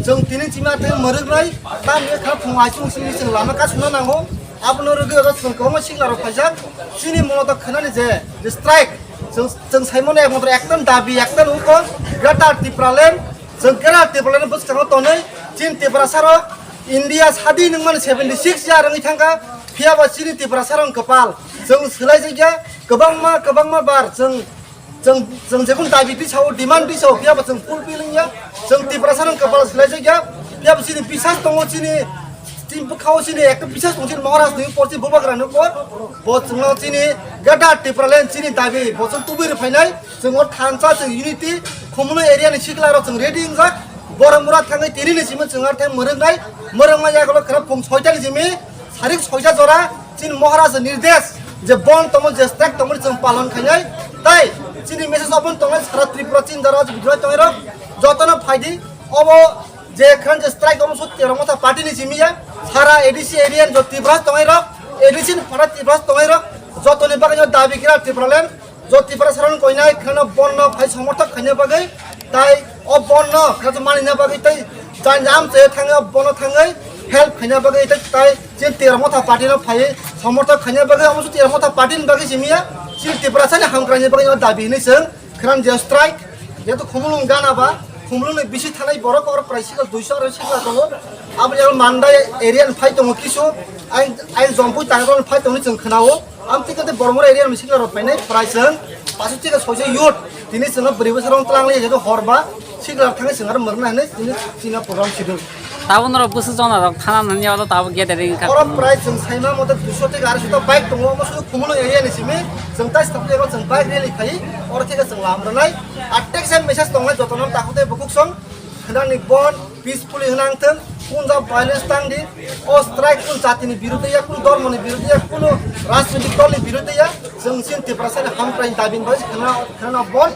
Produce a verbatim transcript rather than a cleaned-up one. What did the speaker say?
Chwng tini chima thai mwrwknai, tamni kha phung aisung simi chwng lama kasuna nango. Abono rwgwi oro chwng kwbangma sikla rok phaijak. Chini mono to khwnani je, je strike, chwng, chwng saimano ekmatro ektan dabi, ektan uko, Greater Tipraland. Chwng Greater Tipraland bwskango tonwi, chini Tiprasa rok India sadi nungmani seventy six ya rwngwi thangkha. Phiya ba chini Tiprasa rok kwpal, chwng swlaijakya kwbangma, kwbangma bar chwng Chwng, chwng jekun dabi tisao, demand tisao, phiya bo chwng fulfill wngya. Chwng Tiprasa rok kwpal swlaijakya, phiya bo chini bisas tongo, chini, chini bwkhao chini ekta bisas tongo, chini Maharaj ni por, chini Bubagra ni por. Bo chwngno chini Greater Tipraland chini dabi, bo chwng tubui rw phainai, chwng o thansa, chwng unity, Khumulwng area ni sikla rok chwng ready wngjak. Borok mura thangwi tini ni simi chwng ar thai mwrwknai, mwrwkma yagulo khwra phung soita ni simi, Sarik soita jora chini Maharaja nirdesh je bon tomo je strike tomo chwng palon khainai. Tai chini message open tongnai sara Tripura chini jora je bidroi tongnai rok jotono phaidi obo je khan je strike omo sut terong motha party ni simi ya sara A D C area jo Tripura tongnai rok A D C ni phara Tripura tongnai rok jotoni bagwi no dabi kira Tripura land. Jo Tiprasa rok koinai kheno bonno phai somorthok khaina bagwi tai o bonno khato manina bagwi tai jani amche thangwi o bonno thangwi help khaina bagwi tai tai chini Tiprasa motha party no phai somorthok khaina bagwi omo Tiprasa motha party ni bagwi simiya chini Tiprasa ni hamkraini bagwi o dabi hinwi chwng khran je strike jeto Khumulwng gana ba Khumulwng ni bisi thanai borok or prai sikal duiso aro sikla tongo. Aboni aro Mandai area ni phai tongo kisu, ain, ain Jompui Tangrol phai tongo chwng khwnao. Am tike te Bormor area ni sikla rok phainai prai chwng pasu tike soise youth. Tini chwngno bwrwi bwsarok tlang lai jeto hor ba sikla thangwi chwng aro mwrwkna hinwi tini chini program sidung. Tabo norok bwswk jona rok thana nani oro tabo gathering wngkha. Oro prai chwng saima mote duiso tike aroiso ta bike tongo, omo sudu Khumulwng area ni simi chwng tai stop ego chwng bike rally khai oro tike chwng lam rwnai. Atek se message tongnai jotono takhuk tei bukhuk song. Khwnani bon, peacefully hwnang thung, punjab violence tang di, o strike kun jatini biruddhe ya, kun dhormoni biruddhe ya, kun rajnitik dolni biruddhe ya, chwng sin Tiprasani hamkrai dabini bagwi khwna, khwna bon.